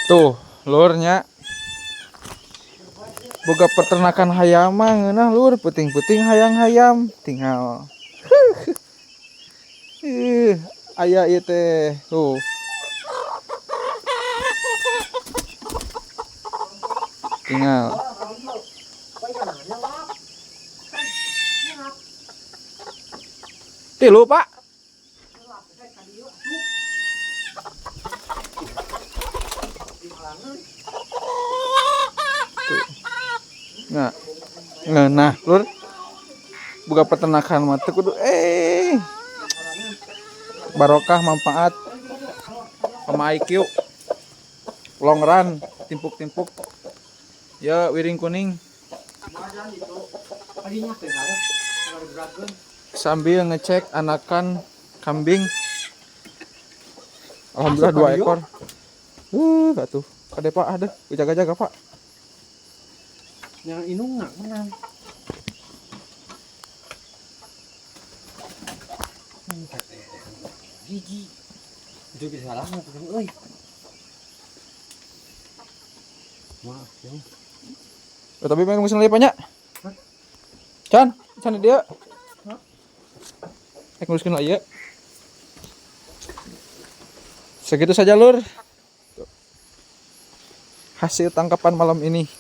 Tuh, lur nya. Boga peternakan hayam mah ngeunah lur, peuting-peuting hayang-hayam tinggal. Ih, aya ieu teh. Tuh. Tinggal. Tilu, Pak. Nah, nah, lur. Buka peternakan mah teu kudu barokah manfaat sama IQ. Long run, timpuk-timpuk. Ya, wiring kuning. Sambil ngecek anakan kambing. Alhamdulillah 2 ekor. Atuh. Kade Pak, ada. Jaga-jaga Pak. Yang inung nggak menang. Gigi. Itu bisa salah nggak tuh, euy. Maaf ya. Oh, tapi pengen musim lagi banyak. Chan, Chan dia. Nguruskeun lah ieu. Segitu saja lur. Hasil tangkapan malam ini.